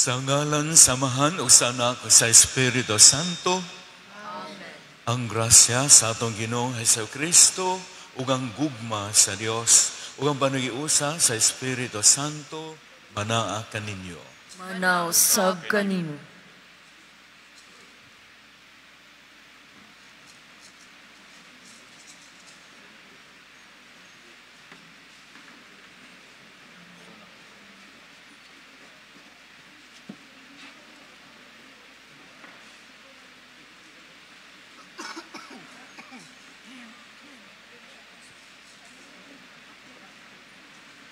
Sa ngalan sa Amahan ug sa Anak ug sa Espiritu Santo. Amen. Ang grasya sa atong Ginoong Hesukristo ug ang gugma sa Dios ug ang panagiusa sa Espiritu Santo manaa kaninyo. Manaw sab kanino.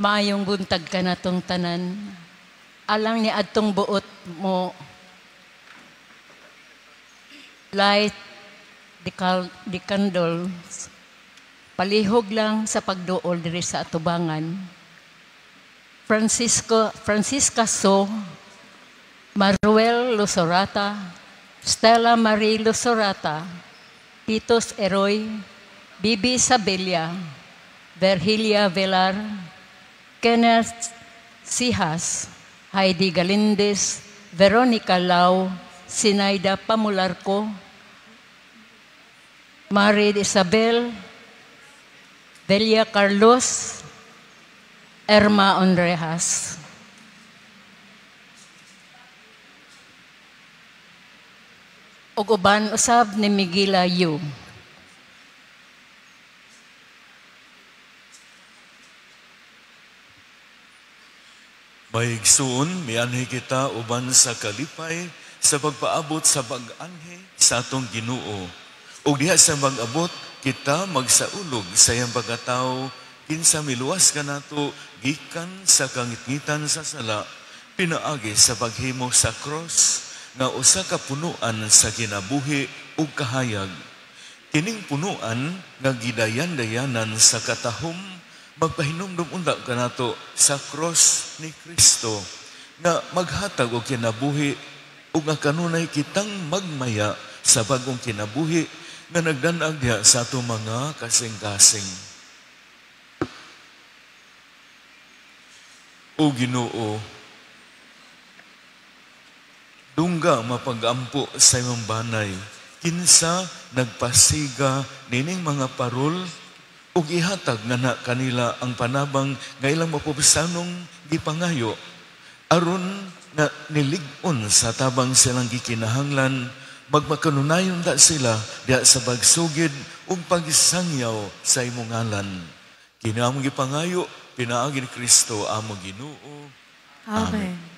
Maayong buntag ka na tong tanan. Alang ni adtong buot mo, light the candles, palihog lang sa pagduol diri sa atubangan. Francisca So, Maruel Lusorata, Stella Marie Lusorata, Titos Eroy, Bibi Sabella, Virgilia Velar, Kenneth Sihas, Heidi Galindez, Veronica Lau, Sinaida Pamularco, Marid Isabel, Delia Carlos, Erma Ondrejas. Ug uban usab ni Miguela Yu. Maigsoon, mianhi kita uban sa kalipay sa pagpaabot sa pag-anhi sa atong Ginoo. Ug diha sa mag-abot, kita magsaulog sa iyang pagkatao, kinsa miluwas kanato gikan sa kangitngitan sa sala, pinaagi sa paghimo sa cross nga usa ka punuan sa kinabuhi ug kahayag. Kining punuan nga gidayan-dayanan sa katahom, magpahinumdum unta kanato sa cross ni Kristo nga maghatag og kinabuhi ug nga kanunay kitang magmaya sa bag-ong kinabuhi nga nagdan-ag diha sa atong mga kasing-kasing. O Ginoo, dungga mapag-ampo sa imong banay, kinsa nagpasiga nining mga parol ug ihatag nga na kanila ang panabang nga ilang mapubisanong gipangayo, aron nga nilig-on sa tabang silang gikinahanglan, magmakanunayon da sila diha sa pagsugid ug pagsangyaw sa imong ngalan. Kini among gipangayo pinaagi ni Kristo among Ginoo. Amen. Amen.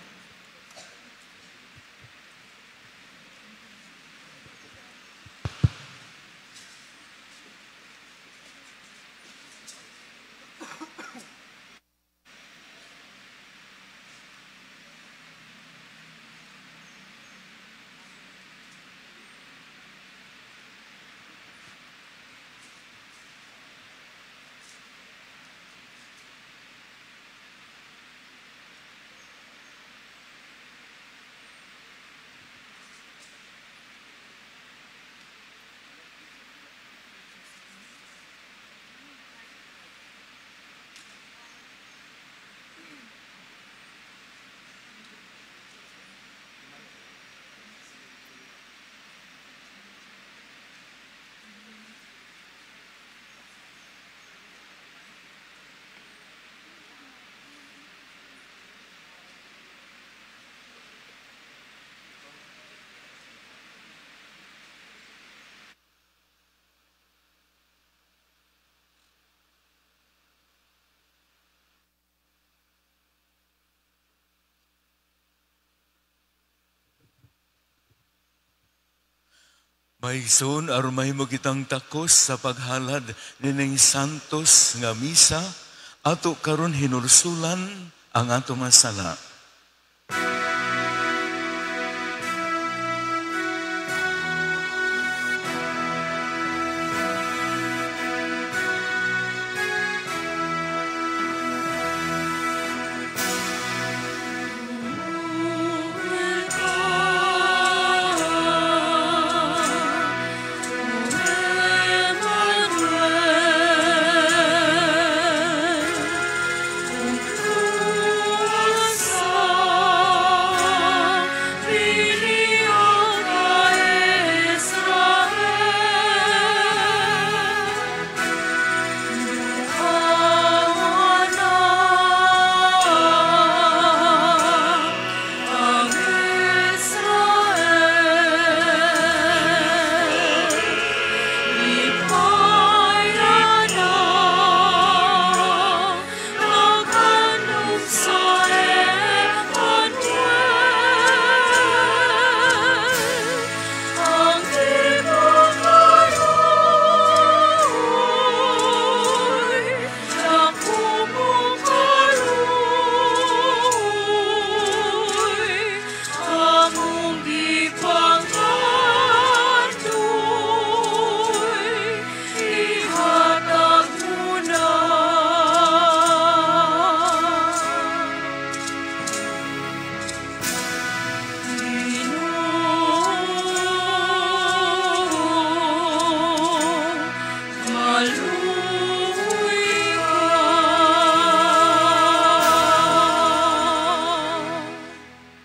Maigsoon, aron mahimo kitang takos sa paghalad nining santos nga misa, ato karon hinulsulan ang ato mga sala. Emmanuel,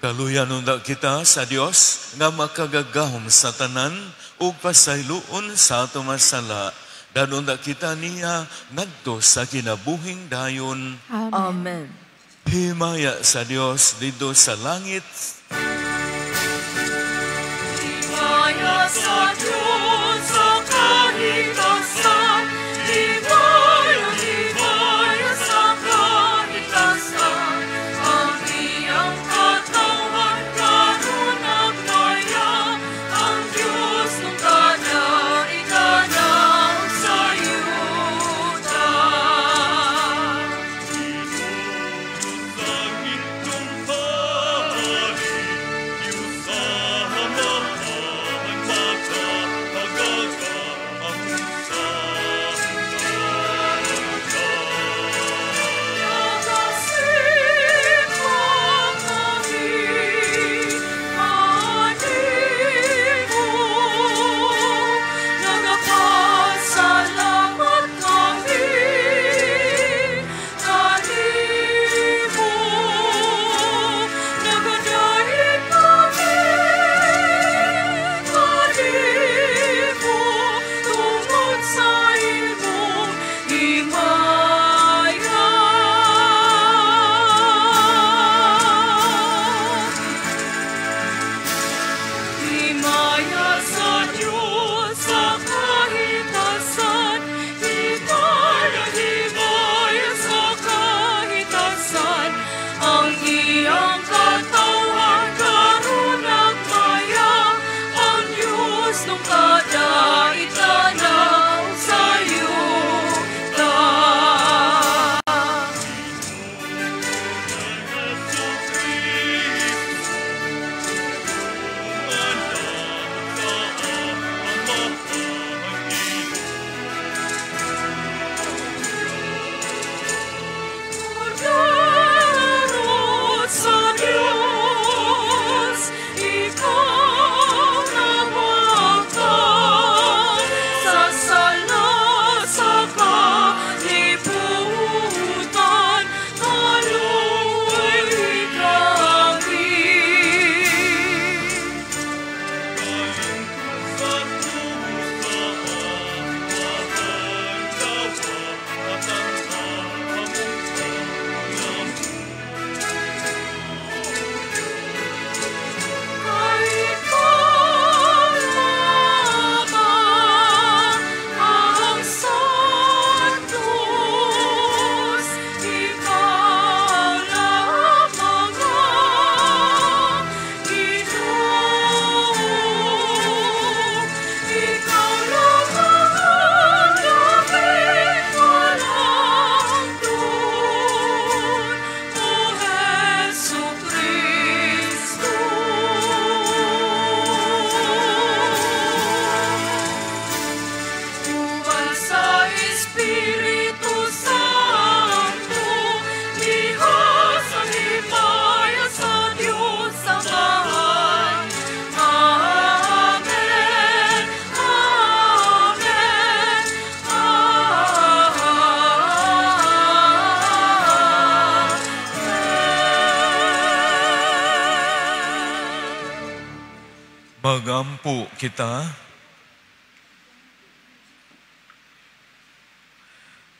Kaluyan unta kita sa Dios nga makagagahom sa tanan ug pasayloon sa ato masala. Danon da kita niya ngadto sa kinabuhing dayon. Amen. Amen. Himaya sa Dios didto sa langit. Himaya sa Dios sa kahitasan. Himaya, himaya sa kahitasan. Ang iyang katawhan karon nagmaya. Ang Diyos ng kada-ikanaw sa yuta. Himaya sa Diyos sa kahitasan, himaya, himaya sa kahitasan. Ang iyang katawhan karon nagmaya, ang Diyos ng kada-itanaw sa yuta. Kordero sa Diyos, ikaw nawagkan sa sala sa kalibutan, kaluoy kami. Kay ikaw lamang ang Santos, ikaw lamang ang Ginoo, ikaw lamang ang labing walang dun, O Hesu Kristo. Uban sa Espiritu Santo, diha sa himaya sa Dios Amahan. Amen, Amen, Amen. Magampo kita.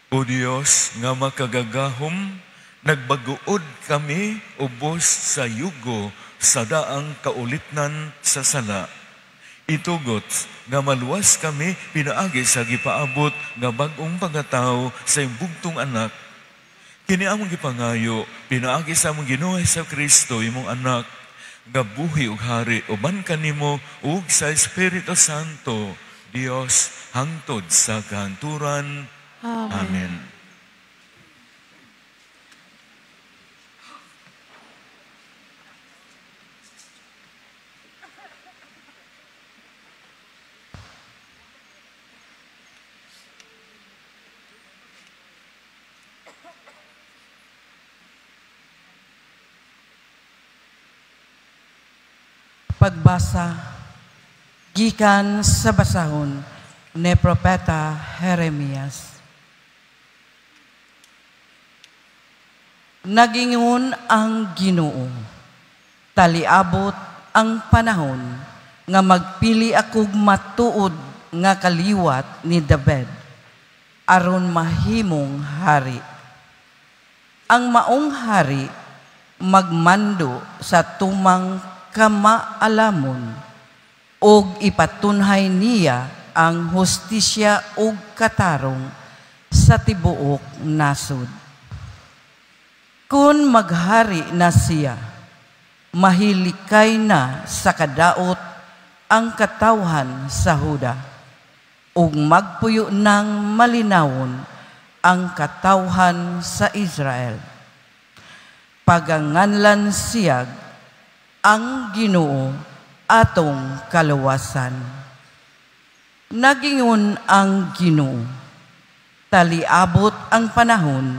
O Dios nga makagagahom, nagbaguod kami ubos sa yugo sa daang kaulipnan sa sala. Itugot nga maluwas kami pinaagi sa gipaabot nga bag-ong pagkatao sa iyong bugtong anak. Kini among gipangayo pinaagi sa among Ginoo Hesukristo imong anak nga buhi ug hari uban kanimo ug sa Espiritu Santo, Dios hangtod sa kahangturan. Amen. Amen. Pagbasa gikan sa basahon ni Propeta Jeremias. Nagingon ang Ginoo, Taliabot ang panahon nga magpili akog matuod nga kaliwat ni David aron mahimong hari. Ang maong hari magmando sa tumang kamaalamon ug ipatunhay niya ang hustisya ug katarong sa tibuok nasod. Kun maghari na siya, mahilikay na sa kadaot ang katawhan sa Huda, ug magpuyo ng malinawon ang katawhan sa Israel. Paganganlan siyag ang Ginoo atong kaluwasan. Nagingon ang Ginoo, taliabot ang panahon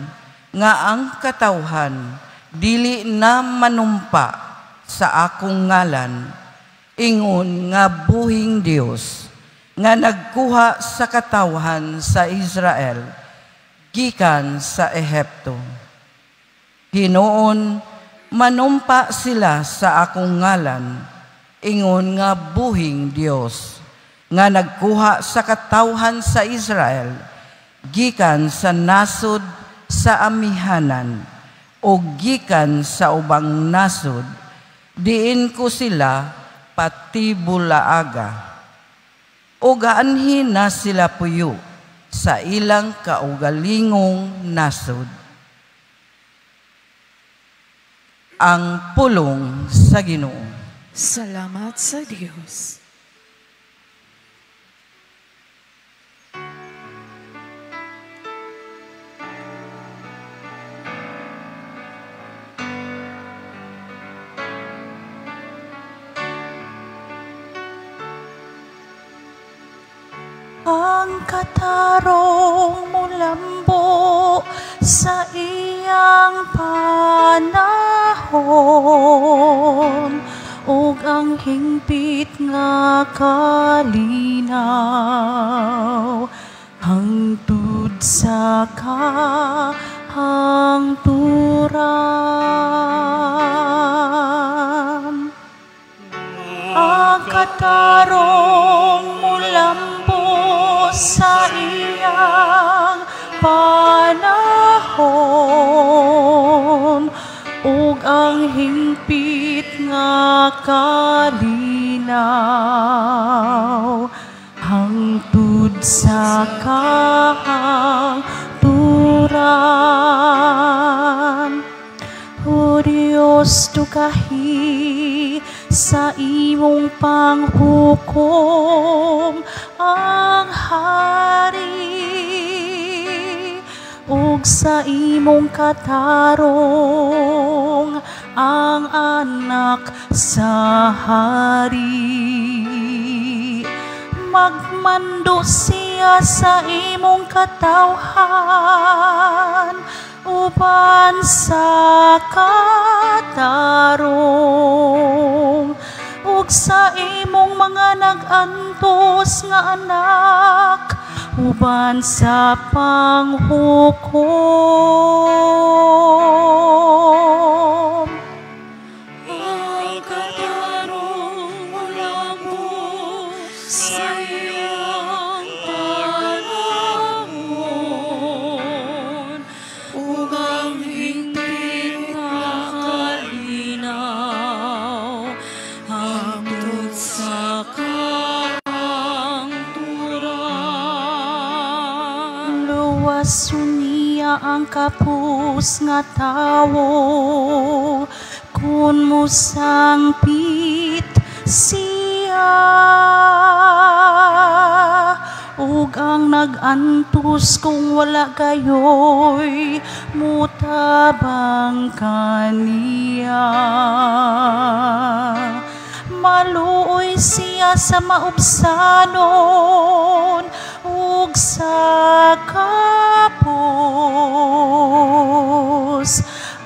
nga ang katawhan dili na manumpa sa akong ngalan, ingon nga buhing Dios nga nagkuha sa katawhan sa Israel gikan sa Ehipto. Hinuon manumpa sila sa akong ngalan, ingon nga buhing Dios nga nagkuha sa katawhan sa Israel gikan sa nasod sa amihanan o gikan sa ubang nasod, diin ko sila patibulaaga. O gaanhin na sila puyo sa ilang kaugalingong nasod. Ang pulong sa Ginoo. Salamat sa Dios. Ang katarong mulambo sa iyang panahon, ug ang hingpit nga kalinaw hangtod sa kahangturan. Ang katarong mulambo sa iyang panahon, ug ang hingpit nga kalinaw hangtod sa kahangturan. O Dios, tukahi sa imong panghukom ang hari, ug sa imong katarong ang anak sa hari. Magmando siya sa imong katawhan uban sa katarong, ug sa imong mga nag-antos nga anak uban sa panghukom. Ang katarong mulambo sa iyang panahon, ug ang hingpit nga kalinaw hangtod sa kahangturan. Luwason niya ang kapus nga tawo kun musangpit siya, ug ang nag-antos kung wala gayoy mutabang kaniya. Maluoy siya sa maubsanon ug sa kapos.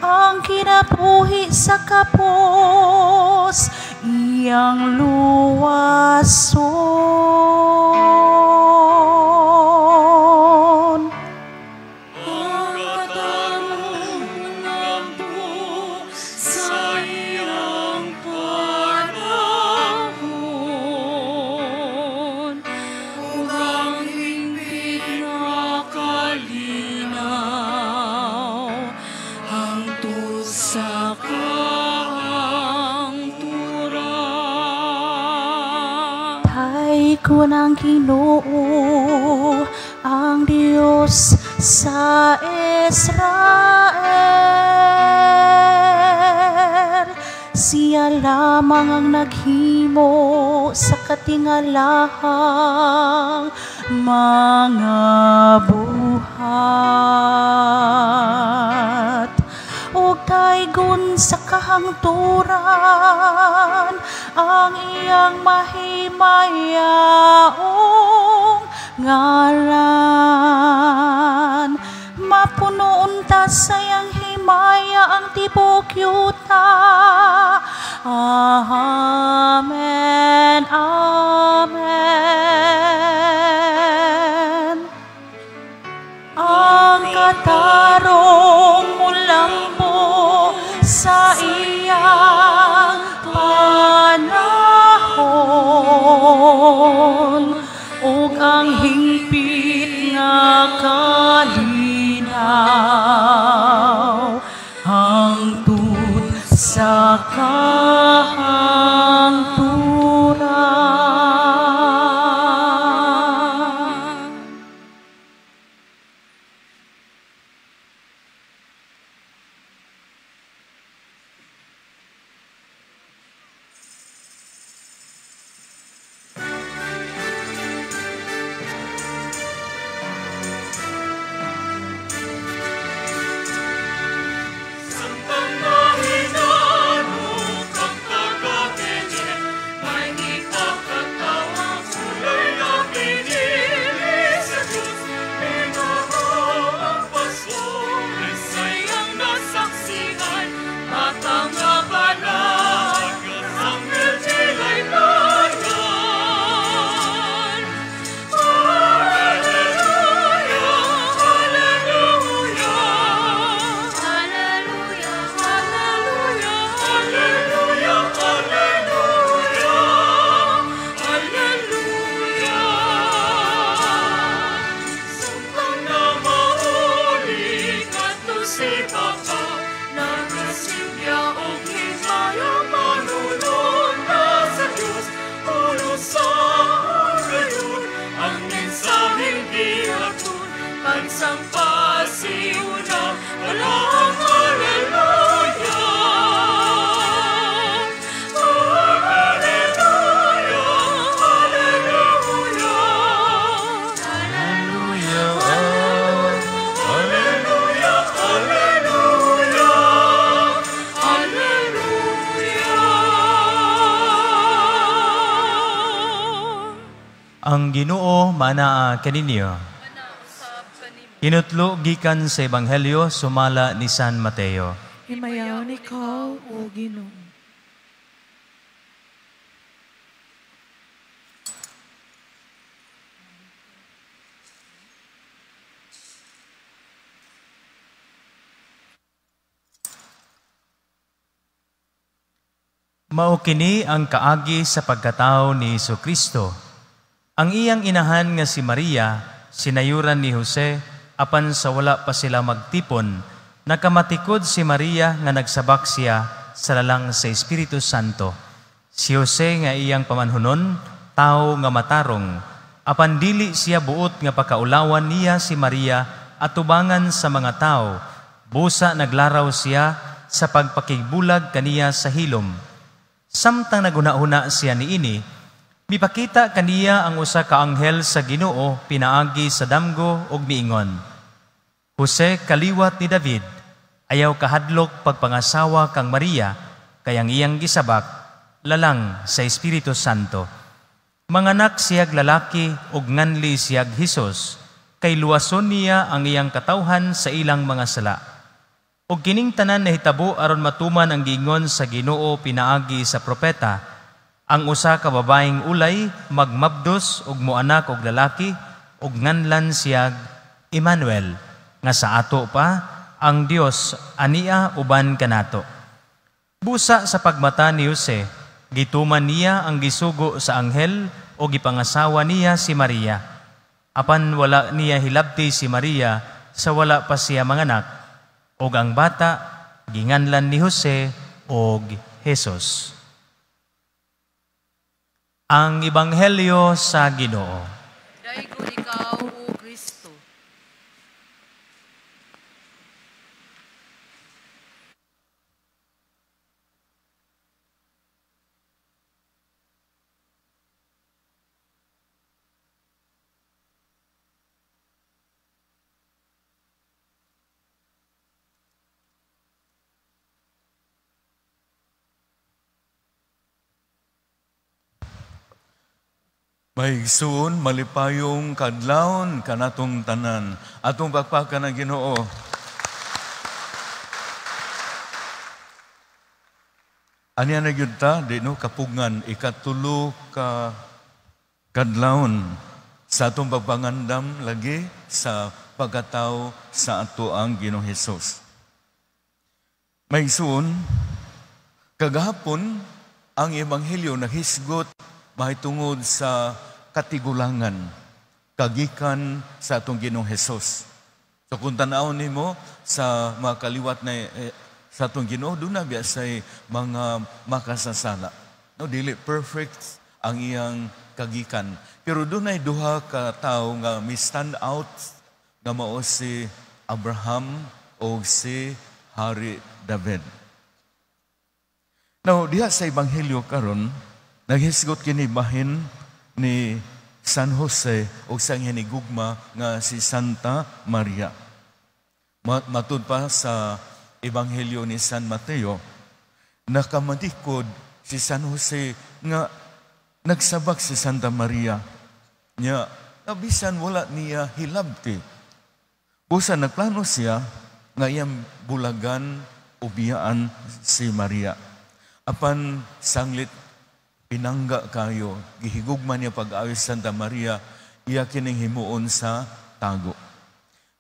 Ang kinabuhi sa kapos iyang luwason. Ang katarong mulambo sa iyang panahon, Taygon ang Ginoo, ang Dios sa Israel. Siya lamang ang naghimo sa katingalahang mga buhat. Ug taygon sa kahangturan ang iyang mahimayaong ngalan. Mapuno unta sa iyang himaya ang tibuok yuta. Amen, Amen. Ang katarong mulambo sa iyang panahon, ug ang hingpit nga kalinaw hangtod sa kahangturan. Ang Ginoo manaa kaninyo. Hinutlo gikan sa Ebanghelyo sumala ni San Mateo. Himayaon ikaw, o Ginoo. Mao kini ang kaagi sa pagkatao ni Jesucristo. Ang iyang inahan nga si Maria, sinayuran ni Jose, apan sa wala pa sila magtipon, nakamatikod si Maria nga nagsabak siya sa lalang sa Espiritu Santo. Si Jose nga iyang pamanhunon, tao nga matarong, apan dili siya buot nga pakaulawan niya si Maria atubangan sa mga tao, busa naglaraw siya sa pagpakigbulag kaniya sa hilom. Samtang naghuna-huna siya niini, mipakita kaniya ang usa ka anghel sa Ginoo pinaagi sa damgo ug miingon, Jose kaliwat ni David, ayaw kahadlok pagpangasawa kang Maria, kay ang iyang gisabak lalang sa Espiritu Santo. Manganak siyag lalaki ug nganli siyag Hesus, kay luwason niya ang iyang katawhan sa ilang mga sala. Ug kining tanan nahitabo aron matuman ang giingon sa Ginoo pinaagi sa propeta, ang usa ka babaeng ulay magmabdos ug moanak og lalaki ug nganlan siyag Emmanuel, nga sa ato pa ang Dios ania uban kanato. Busa sa pagmata ni Jose, gituman niya ang gisugo sa anghel o gipangasawa niya si Maria. Apan wala niya hilabti si Maria sa wala pa siya manganak, ug ang bata ginganlan ni Jose og Jesus. Ang Ebanghelyo sa Ginoo. Daygon ikaw, O Kristo. Maigsoon, malipayong kadlawon kanatong tanan. Atong pakpakan ang Ginoo. Aniya na gyud ta, di no, kapugngan, ikatulo ka kadlawon sa atong pagpangandam lagi sa pagkatao sa ato ang Ginoong Hesus. Maigsoon, kagahapon ang Ebanghelyo nahisgot mahitungod sa katigulangan, kagikan sa atong Ginoong Hesus. So kung tan-awon nimo sa mga kaliwat na sa atong Ginoo, doon na biya say mga makasasala. No, dili perfect ang iyang kagikan. Pero doon ay duha ka tawo nga mi stand out nga mao si Abraham o si Hari David. Now, diha sa Ebanghelyo karon, naghisgot kini bahin ni San Jose o sa hinigugma nga si Santa Maria. Matud pa sa Ebanghelyo ni San Mateo, nakamatikod si San Jose nga nagsabak si Santa Maria. Nya, nabisan wala niya hilabti. Busa nagplano siya nga iyang bulagan o biyaan si Maria. Apan sanglit pinangga kayo, gihigugma niya pag-ayos Santa Maria, iya kining himuon sa tago.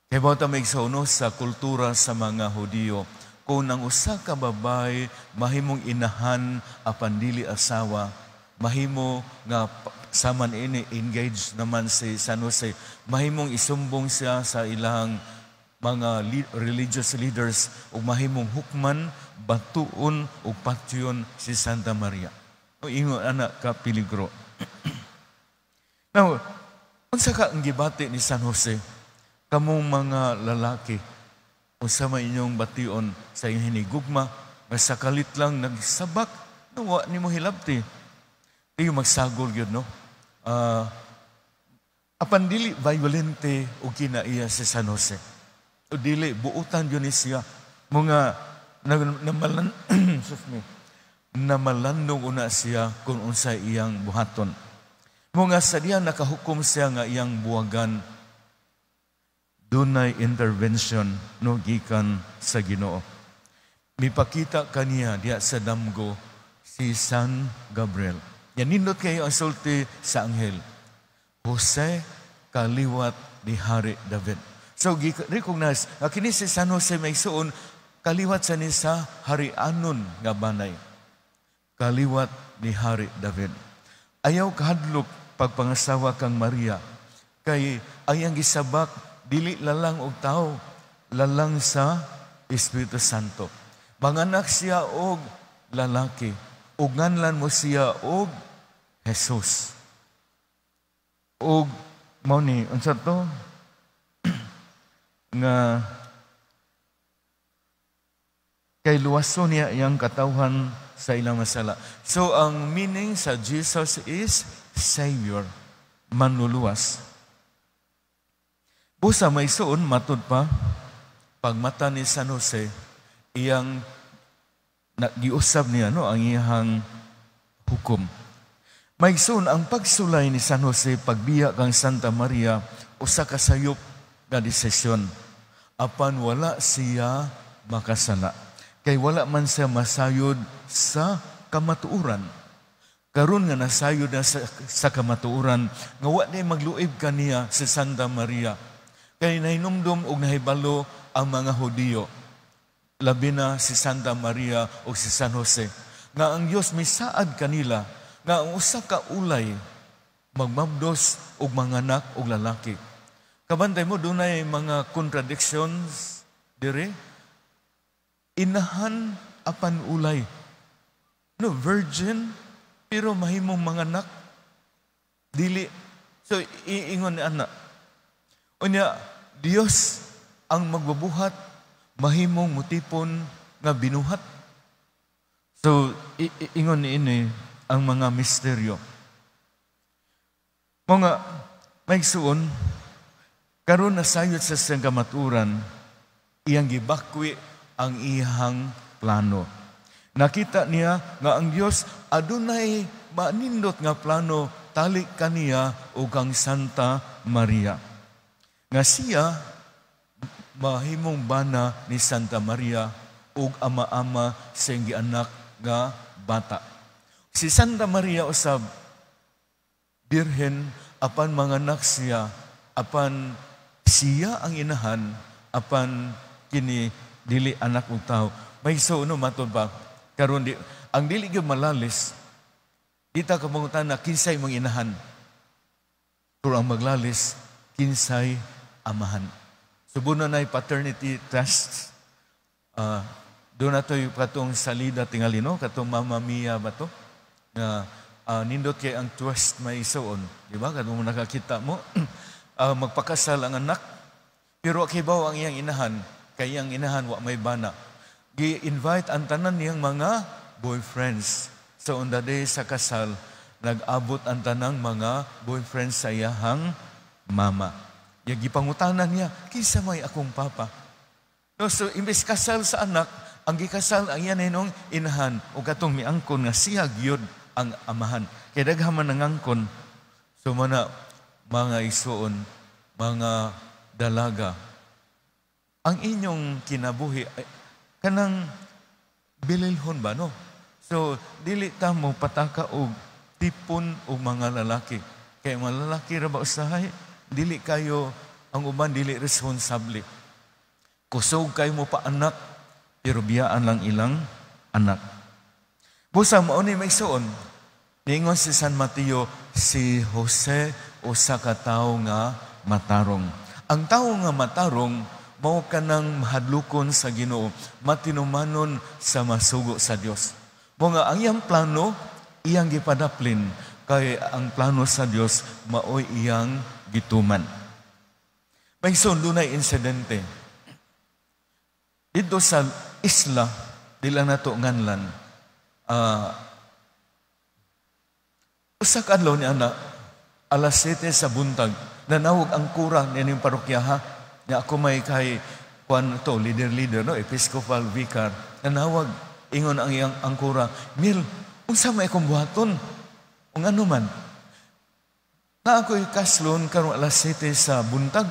Kaya ba ta may igsoon sa kultura sa mga Hudiyo, kung ang usa ka babay mahimong inahan apan dili asawa, mahimo nga saman ini engaged naman si San Jose, mahimong isumbong siya sa ilang mga religious leaders ug mahimong hukman, batuon ug patyon si Santa Maria. O ingon anak ka peligro. Now, unsa ka ang gibati ni San Jose? Kamong mga lalaki, unsa man inyong bation sa inyong hinigugma, basta kalit lang nagsabak, no, wa nimo hilabti. Tiyo magsagol gyud, no? Apan dili violente og kinaiya si San Jose. O dili buutan gyud ni siya. Mga namalan namalandong una siya kung unsa iyang buhaton. Mga sa diya nakahukom siya nga iyang buwagan, dunay intervention no gikan sa Ginoo. Mipakita kaniya diya sa damgo si San Gabriel. Yan nindot kayo ang sulti sa anghel. Jose kaliwat ni Hari David. So recognize nga kini si San Jose may suon kaliwat sa ni sa harianon nga banay. Kaliwat ni Hari David. Ayaw kahadlok pagpangasawa kang Maria kay ayang gisabak dili lalang og tawo, lalang sa Espiritu Santo. Manganak siya og lalaki, ug nganlan mo siya og Jesus. Og mao ni unsa to nga kay luwason niya iyang katawhan sa ilang masala. So ang meaning sa Jesus is Savior, manluluwas. Busa may suon matud pa pagmata ni San Jose iyang giusab niya no ang iyang hukom. May suon ang pagsulay ni San Jose pagbiya kang Santa Maria usa ka sayop nga desisyon. Apan wala siya makasala. Kay wala man siya masayod sa kamatuoran. Karon nga nasayod na sa kamatuoran nga wa day magluib kaniya si Santa Maria. Kay nahinumdum og nahibalo ang mga Hudiyo, labi na si Santa Maria o si San Jose, nga ang Dios misaad kanila nga ang usa ka ulay magmabdos og manganak og lalaki. Kabantay mo dunay mga contradictions dire. Inahan apan ulay. No, virgin pero mahimong manganak. Dili. So, iingon ni ana. Unya, Dios ang magbubuhat, mahimong mutipon nga binuhat. So, ingon ni ini ang mga misteryo. Mga maigsuon, karon nasayod sa siyang kamaturan, iyang gibakwi ang iyang plano. Nakita niya nga ang Dios adunay manindot nga plano tali kaniya o kang Santa Maria. Nga siya mahimong bana ni Santa Maria ug ama-ama sa iyang gianak nga bata. Si Santa Maria usab birhen, apan manganak siya, apan siya ang inahan, apan kini dili anak og tao. May so no matud ba karon di ang dili gyud malalis, di ta ka mangutana kinsay mga inahan. Pero ang maglalis, kinsay amahan. Subo na na'y paternity tests. Doon na to'y katong salida tingali, no? Katong Mamma Mia ba to? Nga nindot kay ang twist, may isuon. Di ba? Katong nakakita mo, magpakasal ang anak, pero kibaw ang iyang inahan, kay iyang inahan wa may bana. Gi-invite ang tanan niyang mga boyfriends. So on the day sa kasal, nag-abot ang tanang mga boyfriends sa iyahang mama. Ya gipangutanan niya, "Kinsa may akong papa?" No, so imbes kasal sa anak, ang gikasal ang iya nung inahan o katong miangkon nga siya gyud ang amahan. Kay daghan man nangangkon. So mana, mga isuon, mga dalaga, ang inyong kinabuhi ay, kanang bililhon ba, no? So dili ta mo pataka og tipon og mga lalaki. Kay mga lalaki ra ba usahay, dili kayo ang uban dili responsable. Kusog kayo mo pa anak, pero biyaan lang ilang anak. Busa mao ni, may suon. Niingon si San Mateo, si Jose usa ka tawo nga matarong. Ang tawo nga matarong mao kanang mahadlokon sa Ginoo, matinumanon sa masugo sa Dios. Mo nga ang iyang plano iyang gipadaplin kay ang plano sa Dios maoy iyang gituman. May dunay insidente. Dito sa isla, di lang nato nganlan. Usa ka adlaw ni ana, alas 7 sa buntag, nanawag ang kura nining parokya, ha. Nya ako may kay kuan to, leader-leader, no, episcopal vicar. Nanawag, ingon ang iyang ang kura, "Mil, unsa may akong buhaton?" "Ug ano man?" "Na ako'y kaslon karong alas 7 sa buntag."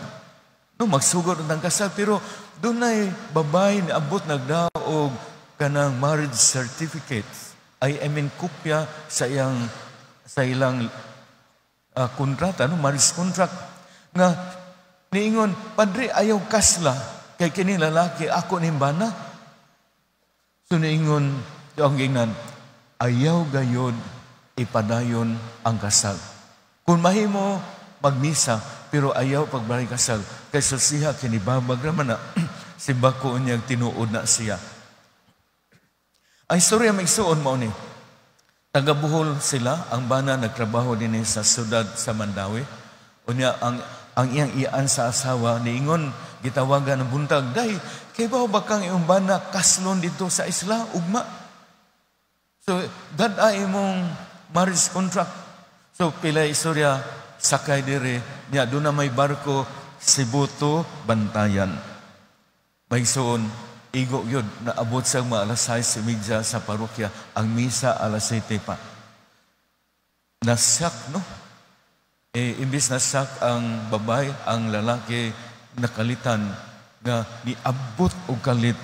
No, magsugod ang kasal, pero dunay babay ni abot nagdaog kanang marriage certificate. Ay, I mean, kopya sa ilang kontrata, no, marriage contract. Nga niingon, "Padre, ayaw kasla kay kini lalaki ako ning bana." So niingon ang gingnan, "Ayaw gayod ipadayon ang kasal. Kung mahimo magmisa, pero ayaw pagbalay kasal kay sa siya kinibabag raman na simbako niyang tinuod na siya." Ang istorya, maigsuon, mao ni. Taga Bohol sila, ang bana nagtrabaho din sa syudad sa Mandaue. Unya ang iyang iyaan sa asawa niingon, gitawagan ng buntag, "Day, kay ba ba kang iyong bana kaslon dito sa isla ugma? So dad imong marriage contract." So pila istorya, sakay dire niya, doon na may barko Cebu to Bantayan. May suon, igo yun, naabot sa mga alas 6:30 sa parokya, ang misa alas 7 pa. Nasyak, no? Eh, imbis nasyak ang babay, ang lalaki nakalitan nga niabot og kalit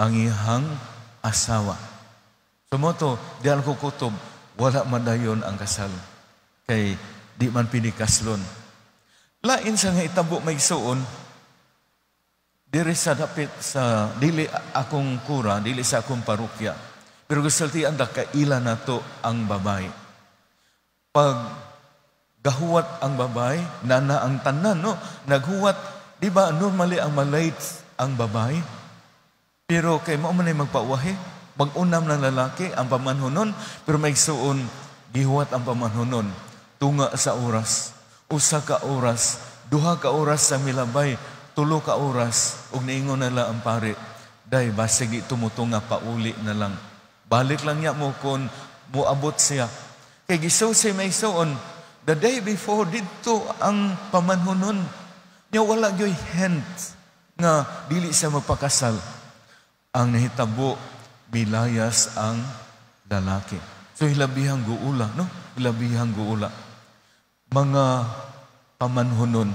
ang iyang asawa. So mo to, di ko kutob, wala madayon ang kasal. Kay di man pinikaslon. Lain sa nga itabo, may suon, diri sa dapit sa dili akong kura, dili sa akong parokya. Pero gusto ang kaila nato ang babay. Pag gahuwat ang babay, nana ang tanan, no? Naghuwat, di ba normally ang malate ang babay? Pero kay mao man ay magpauwahi, mag-unam ng lalaki ang pamanhunon, pero may suon, gihuwat ang pamanhunon. Tunga sa oras, 1 ka oras, 2 ka oras sa milabay, 3 ka oras, ug niingon na lang ang pare, "Day, basig di tumutunga, pauli na lang. Balik lang niya mo kung muabot siya." Kay gisusi, mga igsoon, the day before didto ang pamanhunon. Nya wala gyoy hint nga dili siya magpakasal. Ang nahitabo, milayas ang lalaki. So hilabihang guula, no? Hilabihang guula. Mga pamanhunon,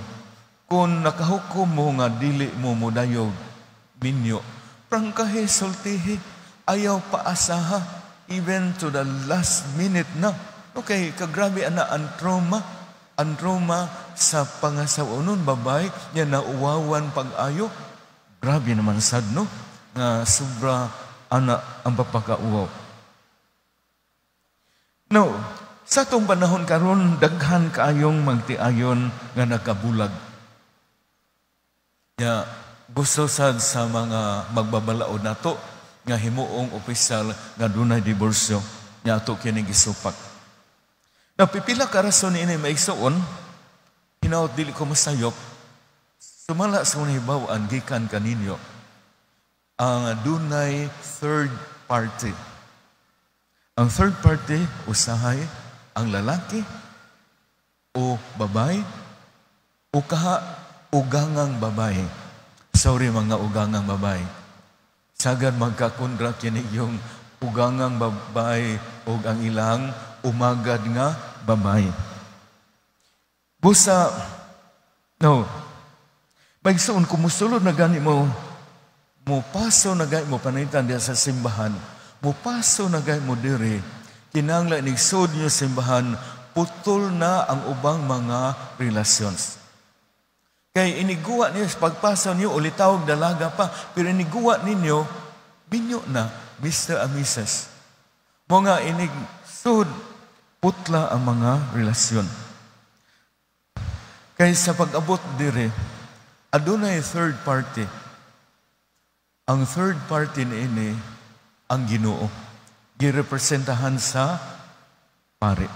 kung nakahukom mo nga dili mo mudayog minyo, prangkahe, sultihi, ayaw paasaha, even to the last minute na. Okay, kagrabe ana ang trauma sa pangasawanon babay, nya nauwawan pag-ayo. Grabe naman sad, no? Nga sobra ana ang papakauwaw. No, sa atong panahon karon, daghan kaayong magtiayon nga nakabulag. Ya, gusto sad sa mga magbabalaod nato nga himuong opisyal nga dunay diborsyo, nya ato kini gisupak. Na pipila ka rason ini, mga igsoon, hinaot dili ko masayop. Sumala sa akong nahibaw-an gikan kaninyo, ang dunay third party. Ang third party usahay ang lalaki o babae o kaha ugangang babae. Sorry, mga ugangang babae. Sagad magkakundra kini yung ugangang babae o ang ilang umagad nga babae. Busa, no, mga igsoon, kumusulod na gani mo, mo paso na gani mo pananglitan diya sa simbahan, mo paso na gani mo diri, kinahanglan igsud niyo simbahan, putol na ang ubang mga relations. Kay iniguwa niyo, pagpaso niyo, ulitawag dalaga pa, pero iniguwa ninyo, minyo na, Mr. and Mrs. Mo nga inig sud, putla ang mga relasyon. Kay sa pag-abot dire, adunay third party. Ang third party niini ang Ginoo. Girepresentahan sa pare.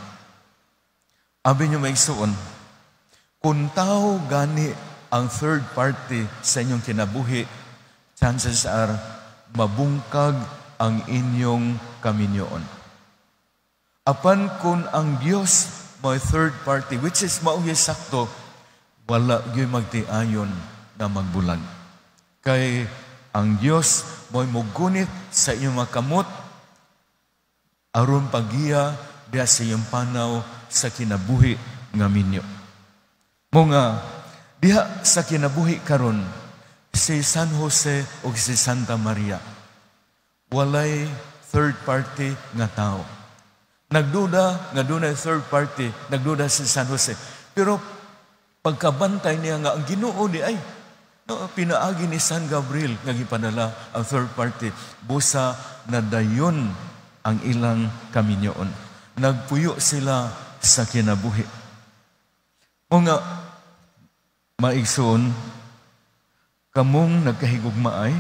Abi niyo, mga igsoon, kung tao gani ang third party sa inyong kinabuhi, chances are mabungkag ang inyong kaminyoon. Apan kung ang Dios may third party, which is mao sakto, wala gyud magtiayon na magbulag. Kay ang Dios mo'y mugunit sa inyong mga kamot aron pagiya diha sa iyong panaw sa kinabuhi nga minyo. Mo nga diha sa kinabuhi karon, si San Jose o si Santa Maria, walay third party nga tao. Nagduda nga dunay third party, nagduda si San Jose. Pero pagkabantay niya nga ang Ginoo di ay, no, pinaagi ni San Gabriel nga gipadala ang third party, busa nadayon ang ilang kaminyoon. Nagpuyo sila sa kinabuhi. O nga, mga igsoon, kamong nagkahigugmaay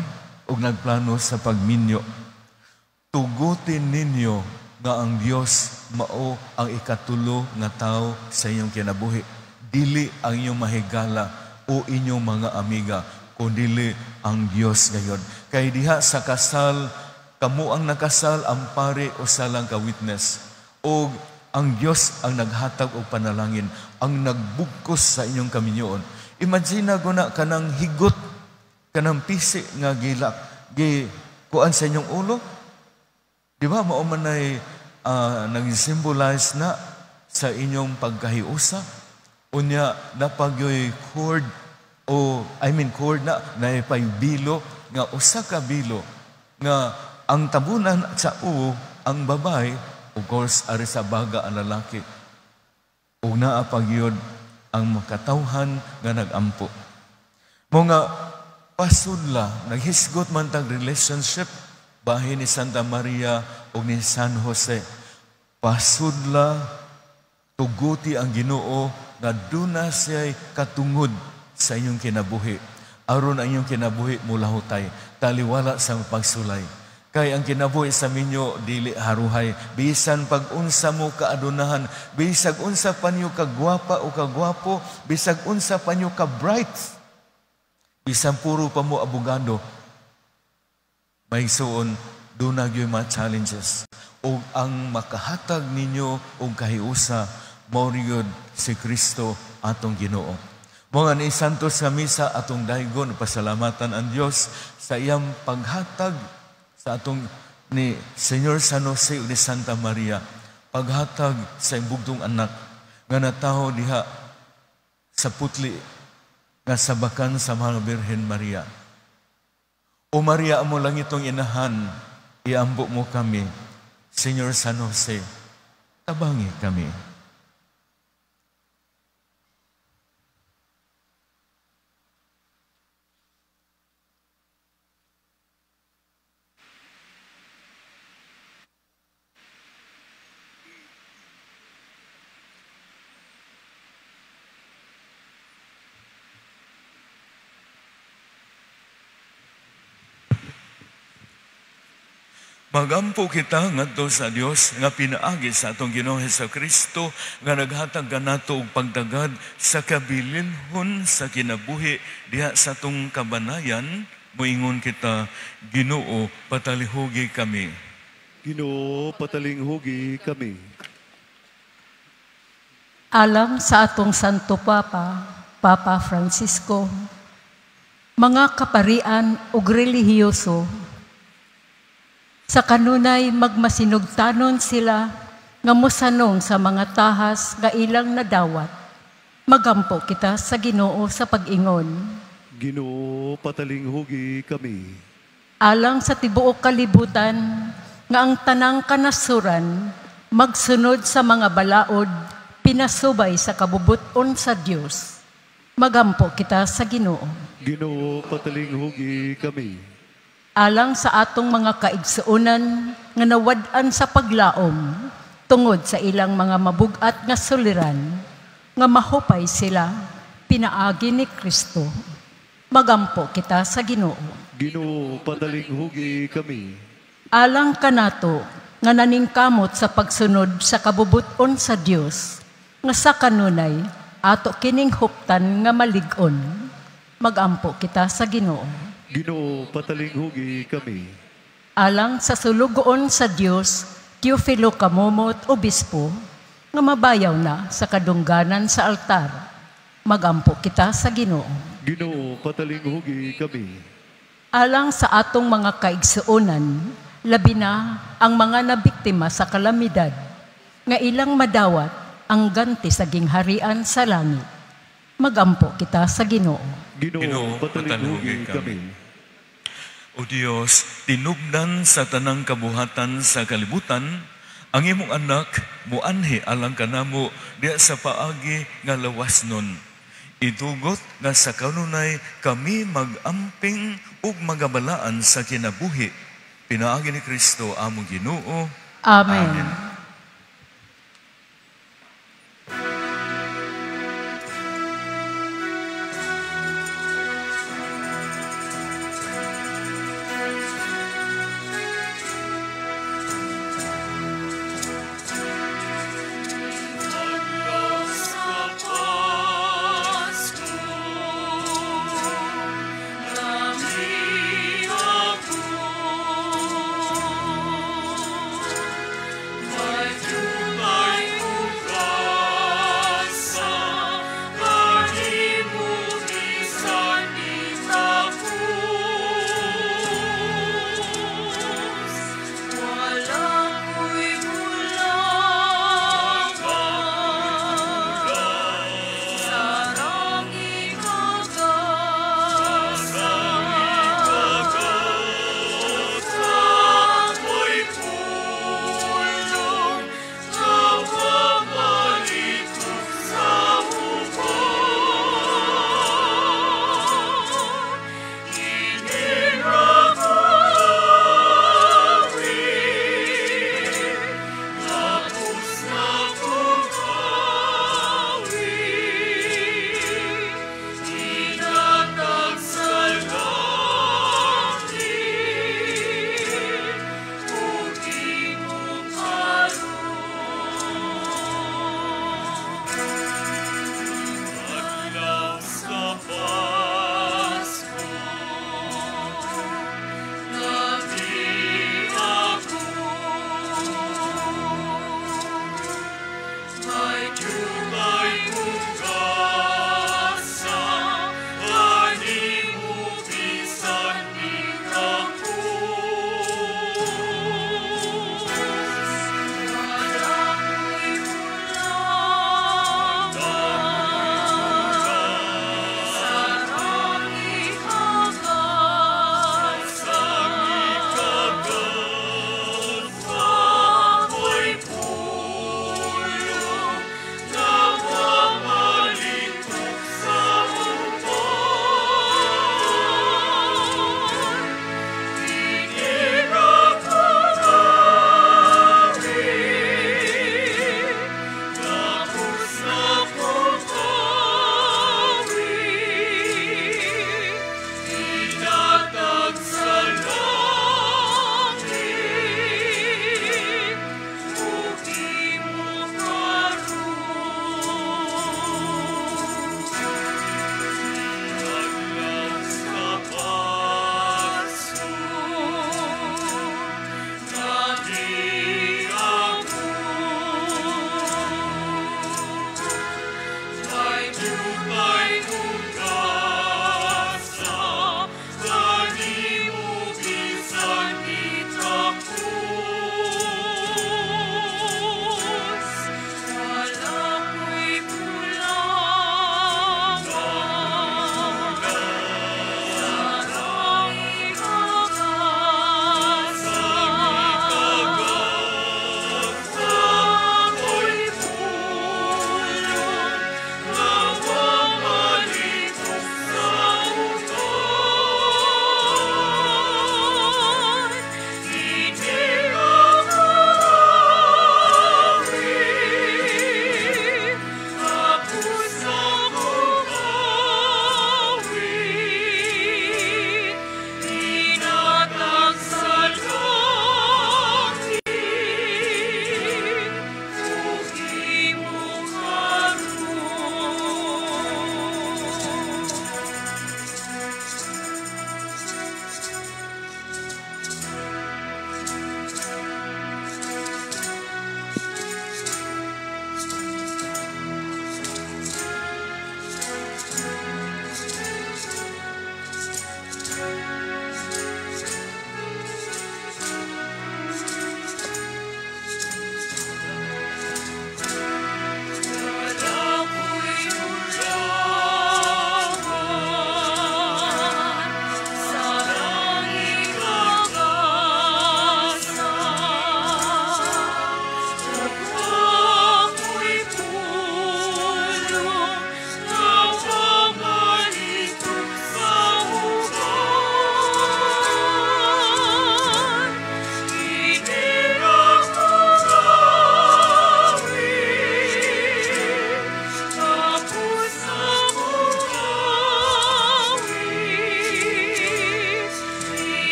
o nagplano sa pagminyo, tugutin ninyo nga ang Dios mao ang ikatulo nga tao sa inyong kinabuhi. Dili ang inyong mahigala o inyong mga amiga, kundili ang Dios gayon. Kay diha sa kasal, kamo ang nakasal, ang pare usa lang ka witness. O ang Dios ang naghatag og panalangin, ang nagbugkos sa inyong kaminyoon. Imagine na guna kanang higot, kanang pisi nga gilak, gi kuan sa inyong ulo. Di ba mao man ay nag-symbolize na sa inyong pagkahiusa? Unya, napagyoy cord o I mean cord na naipay bilo nga usa ka bilo nga ang tabunan sa uwo ang babae, of course ari sa baga ang lalaki, ug naa pagyud ang makatawhan nga nagampo. Mo nga pasudla, naghisgot man tag relationship bahin ni Santa Maria ug ni San Jose. Pasudla, tuguti ang Ginoo nga duna siya'y katungod sa inyong kinabuhi. Aron ang inyong kinabuhi mulahutay, taliwala sa pagsulay. Kay ang kinabuhi sa minyo dili haruhay, bisan pag-unsa mo kaadunahan, bisag unsa pa niyo kagwapa o kagwapo, bisag unsa pa niyo ka bright, bisan puro pa mo abogado, may suon duna gyud mga challenges. O ang makahatag ninyo og kahiusa, mao gyud si Kristo atong Ginoo. Mga ni Santos nga misa atong daygon, pasalamatan ang Dios sa iyang paghatag sa atong ni Señor San Jose ug ni Santa Maria, paghatag sa iyang bugtong anak nga nataho diha sa putli nga sabakan sa Mahal Birhen Maria. O Maria, amo lang itong inahan, iambo mo kami. Señor San Jose, tabangi kami. Magampo kita ngadto sa Dios nga pinaagi sa atong Ginoong Hesukristo nga naghatag kanato og pagdagad sa kabilinhon sa kinabuhi diha sa atong kabanayan. Moingon kita, Ginoo, patalihugi kami. Ginoo, patalinghugi kami. Alang sa atong Santo Papa, Papa Francisco, mga kaparian ug relihiyoso, sa kanunay magmasinugtanon sila nga mosanong sa mga tahas nga ilang nadawat. Magampo kita sa Ginoo sa pag-ingon. Ginoo, patalinghugi kami. Alang sa tibuok kalibutan nga ang tanang kanasuran magsunod sa mga balaod pinasubay sa kabubuton sa Dios. Magampo kita sa Ginoo. Ginoo, patalinghugi kami. Alang sa atong mga kaigsuonan nga nawad-an sa paglaom tungod sa ilang mga mabugat nga suliran nga mahupay sila pinaagi ni Kristo. Magampo kita sa Ginoo. Ginoo, patalinghugi kami. Alang kanato nga naningkamot sa pagsunod sa kabubuton sa Dios nga sa kanunay ato kining huptan nga malig-on. Magampo kita sa Ginoo. Ginoo, patalinghugi kami. Alang sa sulugoon sa Dios, Teofilo Camomot, Obispo, nga mabayaw na sa kadungganan sa altar. Magampo kita sa Ginoo. Ginoo, patalinghugi kami. Alang sa atong mga kaigsuonan, labi na ang mga nabiktima sa kalamidad, nga ilang madawat ang ganti sa gingharian sa langit. Magampo kita sa Ginoo. Ginoo, patalinghugi kami. O Dios, tinubdan sa tanang kabuhatan sa kalibutan, ang imong anak muanhi alang kanamo diha sa paagi nga lawas nun. Itugot nga sa kanunay kami magamping ug magabalaan sa kinabuhi. Pinaagi ni Kristo among Ginoo. Amen. Amen.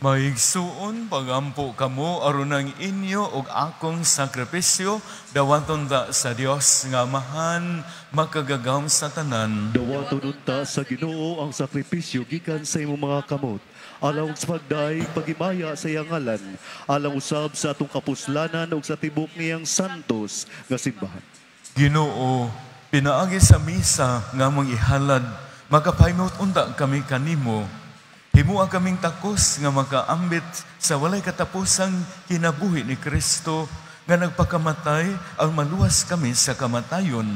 Maigsuon, pagampo kamo aron ang inyo ug akong sakripisyo dawaton ta sa Dios nga Amahan makagagahom sa tanan. Dawaton unta sa Ginoo ang sakripisyo gikan sa imong mga kamot, alang sa pagdaig pagimaya sa iyang ngalan, alang usab sa atong kapuslanan ug sa tibok niyang santos nga simbahan. Ginoo, pinaagi sa misa nga among ihalad, makapahimot unta kami kanimo. Himua kaming takos nga makaambit sa walay katapusang kinabuhi ni Kristo nga nagpakamatay ang maluwas kami sa kamatayon.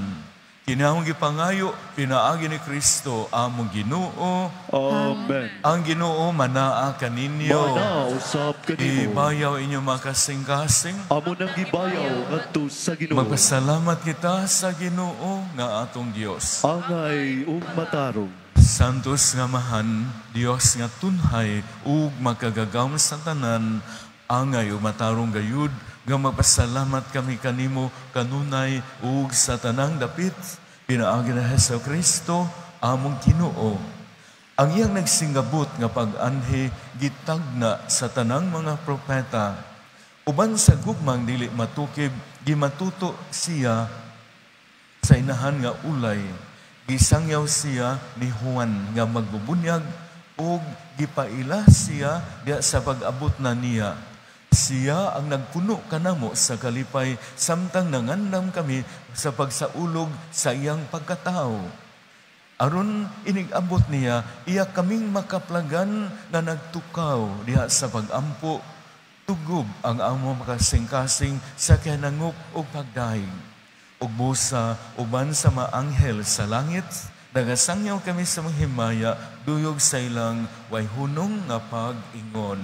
Kinahong gipangayo, pinaagi ni Kristo among Ginoo. Amen. Ang Ginoo manaa kaninyo. Manaa usab kanimo. Ibayaw inyo makasing-kasing. Amo nang gibayaw ngadto sa Ginoo. Magpasalamat kita sa Ginoo nga atong Dios. Angay ug matarong. Santos nga Amahan, Dios nga tunhay ug makagagahom sa tanan, angay ug matarong gayud nga magpasalamat kami kanimo kanunay ug sa tanang dapit pinaagi ni Hesus Kristo among Ginoo. Ang iyang nagsingabot nga pag-anhi gitagna sa tanang mga propeta. Uban sa gugmang dili matukib, gimatuto siya sa inahan nga ulay. Gisangyaw siya ni Juan nga magbubunyag ug gipaila siya diha sa pag-abot na niya. Siya ang nagpuno kanamo sa kalipay samtang nangandam kami sa pagsaulog sa iyang pagkatao. Aron inig-abot niya, iya kaming makaplagan nga nagtukaw diha sa pag-ampo, tugob ang among makasingkasing sa kanangup ug pagdahig. Ug busa uban sa mga anghel sa langit, nagasangyaw kami sa mga himaya, duyog sa ilang way hunong nga pag-ingon.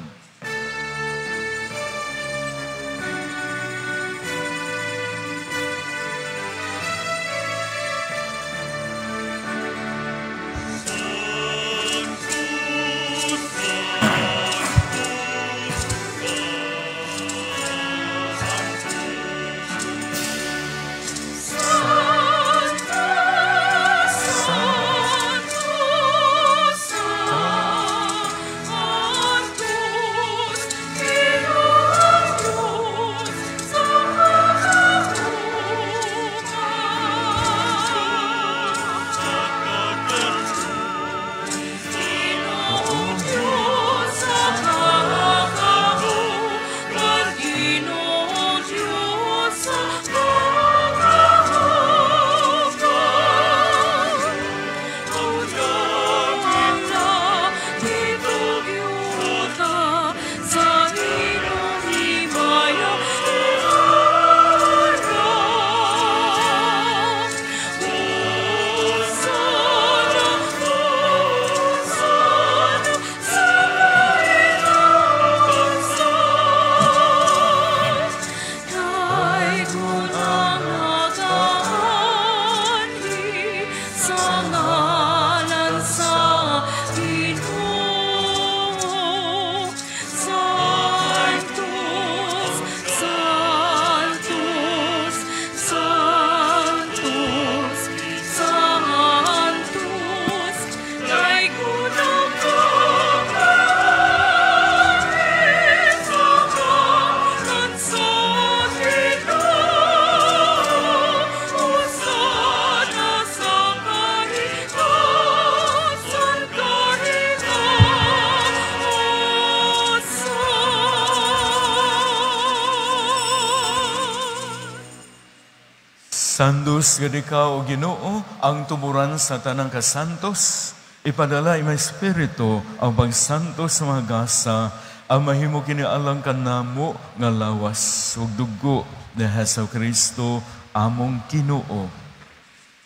Santos gad ikaw, o Ginoo, ang tumuran sa tanang kasantos. Ipadala imong Espiritu ang pagsantos sa mga gasa, ang mahimo kini alang kanamo nga lawas ug dugo ni Hesus Kristo among Ginoo.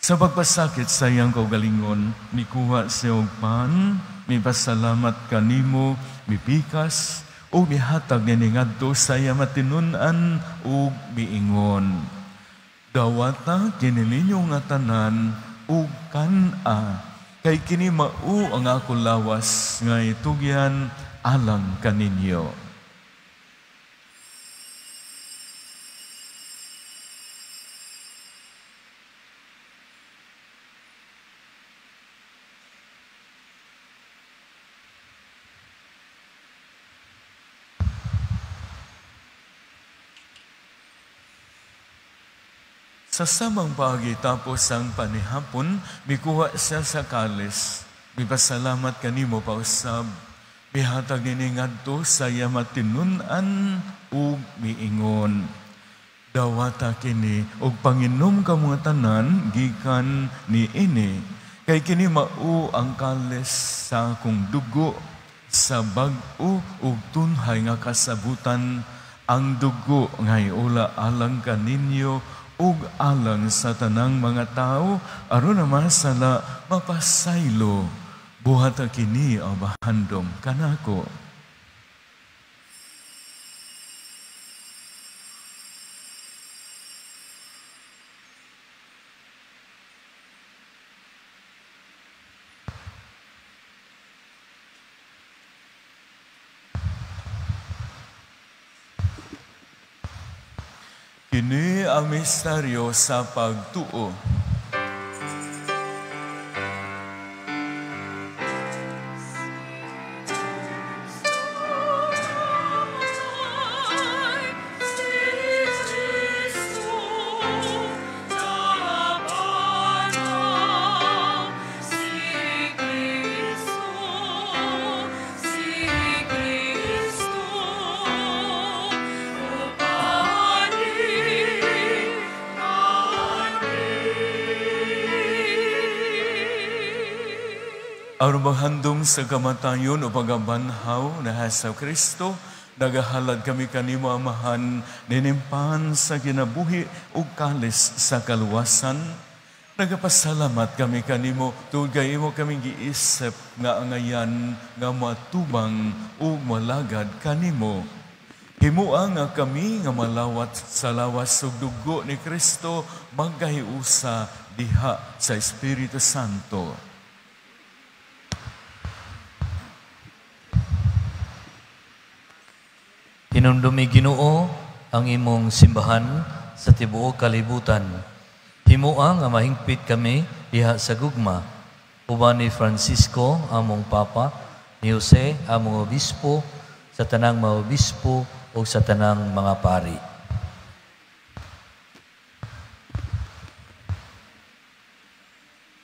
Sa pagpasakit sa iyang kaugalingon, mikuha siya og pan, mipasalamat kanimo, mipikas, o mihatag niini ngadto sa iyang matinun-an ug miingon. Dawata kini ninyo nga tanan ug kan-a, kay kini mao ang ako lawas nga itugyan alang kaninyo. Sa samang paagi tapos ang panihapon, mikuha siya sa kalis. Mipasalamat kanimo pausab. Mihatag nini ngadto sa iya matinun-an ug miingon. Dawata kini og panginom kamo tanan gikan niini. Kay kini mao ang kalis sa akong dugo sa bag-o ug tunhay nga kasabutan, ang dugo nga ula alang kaninyo ug alang sa tanang mga tao aron masala mapasaylo. Buhata kini ang bahandom kanako. Kini ang misteryo sa pagtuo. Aron maghandom sa kamatayon o pagabanhaw na sa Kristo, nagahalad kami kanimo Amahan, ninimpan sa kinabuhi ug kalis sa kaluwasan. Nagapasalamat kami kanimo tungod kay imo kaming giisip nga angayan nga matubang ug malagad kanimo. Himua nga kami nga malawat sa lawas ug dugo ni Kristo magkahiusa diha sa Espiritu Santo. Hinumdumi Ginoo ang imong simbahan sa tibuok kalibutan. Himua nga mahingpit kami diha sa gugma. Uban ni Francisco among Papa, ni Jose among Obispo, sa tanang mga obispo o sa tanang mga pari.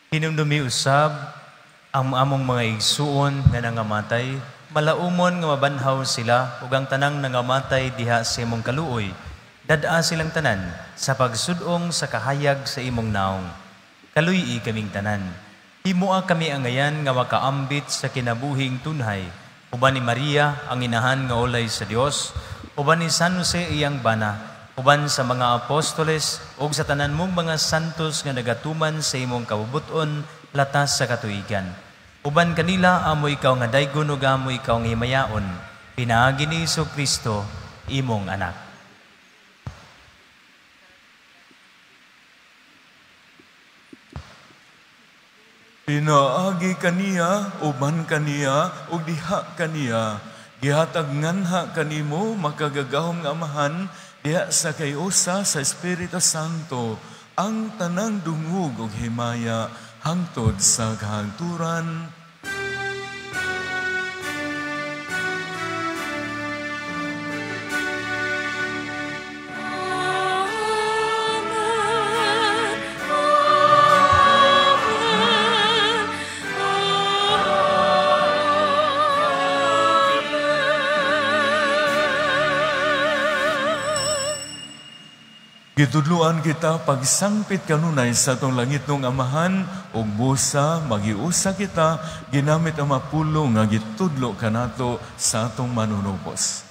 Hinumdumi usab ang among mga igsuon nga nangamatay, malaumon nga mabanhaw sila ug ang tanang nangamatay diha sa imong kaluoy. Dad-a silang tanan sa pagsudong sa kahayag sa imong naong. Kaluy-i kaming tanan. Himua kami angayan nga makaambit sa kinabuhing tunhay. Uban ni Maria ang inahan nga ulay sa Dios, uban ni San Jose iyang bana, uban sa mga apostoles ug sa tanan mong mga santos nga nagatuman sa imong kabubut-on latas sa katuigan. Uban kanila amo ikaw nga daygon ug amo ikaw nga himayaon, pinaagi ni Jesucristo imong anak. Pinaagi kaniya, uban kaniya, ug diha kaniya, gihatag nganha kanimo makagagahom nga Amahan diha sa kayusa sa Espiritu Santo ang tanang dungog ug himaya hangtod sa kahangturan. Amen. Amen. Gitudloan kita pagsangpit kanunay sa atong langitnong Amahan ug busa magiusa kita ginamit ang mapulong nga gitudlo kanato sa atong manunubos.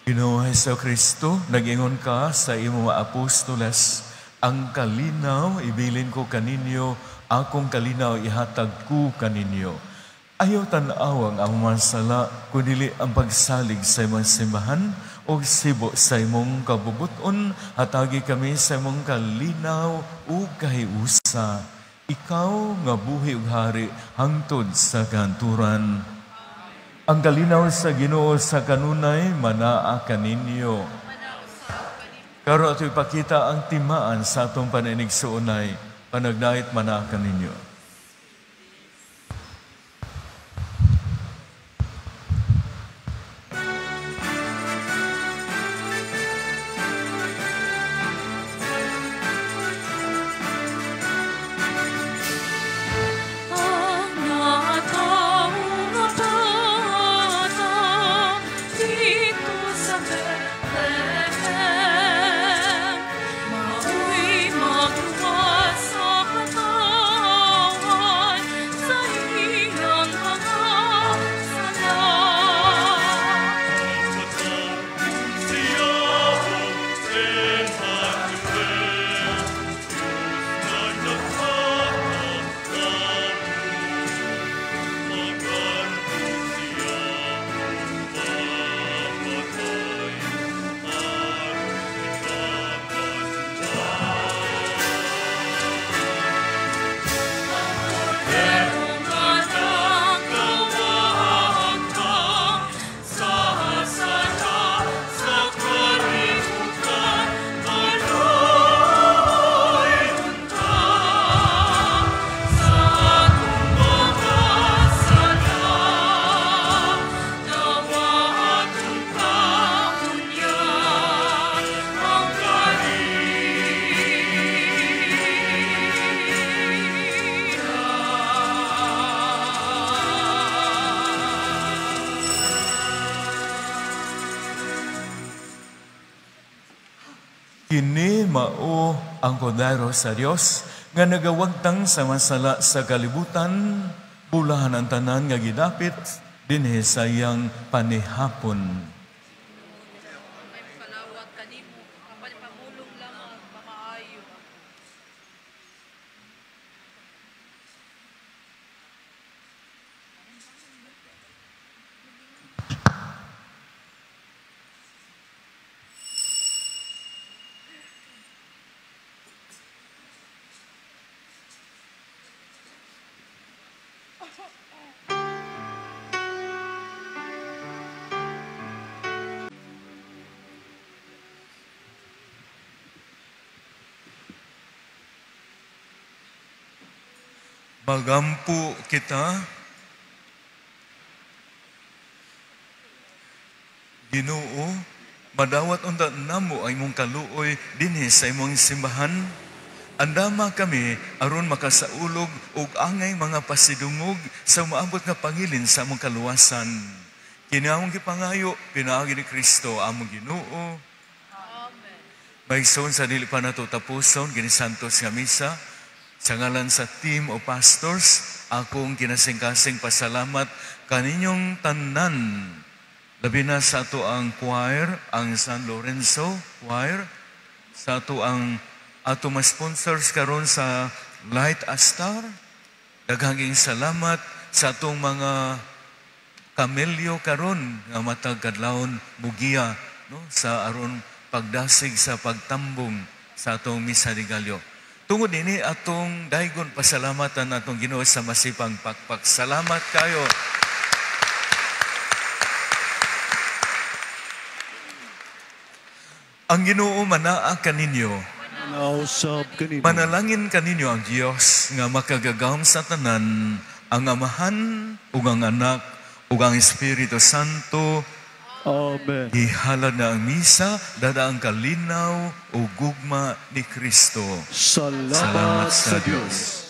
Ginoo Jesucristo, nag-ingon ka sa imong mga apostoles, ang kalinaw ibilin ko kaninyo, akong kalinaw ihatag ko kaninyo. Ayaw tan-aw ang among sala, kundili ang pagsalig sa imong simbahan o sibo sa imong kabubuton, hatagi kami sa imong kalinaw ug kahiusa. Ikaw nga buhi ug hari hangtod sa kanturan. Ang kalinaw sa Ginoo sa kanunay manaa kaninyo. Karon ato ipakita ang timaan sa atong pananigsuonay, panagnait manaa kaninyo. mao ang kordero sa Dios nga nagawagtang sa masala sa kalibutan, bulahan ang tanan nga gidapit dinhi sa iyang panihapon. Magampo kita, Ginoo, madawat unta namo ang imong kaluoy dinhi sa imong simbahan. Andama kami aron makasaulog og angay mga pasidungog sa umaabot nga pangilin sa among kaluwasan. Kini among gipangayo pinaagi ni Kristo among Ginoo. Amen. Maigsoon sa dili pa nato tapuson kini santos nga misa, sa ngalan sa team o pastors, akong kinasingkasing pasalamat kaninyong tanan. Labi na sa ato ang choir, ang San Lorenzo Choir, sa ato ang ato mga sponsors karon sa Light a Star. Daghang salamat sa atong mga kamelyo karon nga matag kadlawon mugiya, no, sa aron pagdasig sa pagtambong sa atong Misa de Gallo. Tungod nini atong daygon pasalamatan atong Ginoo sa masipang pakpak. Salamat kayo. Ang Ginoo manaa kaninyo. Manausab kanimo. Manalangin kaninyo ang Dios nga makagagahom sa tanan, ang Amahan ug ang Anak ug ang Espiritu Santo. Amen. Gihalad na ang misa, dada ang kalinaw o gugma ni Kristo. Salamat sa Dios.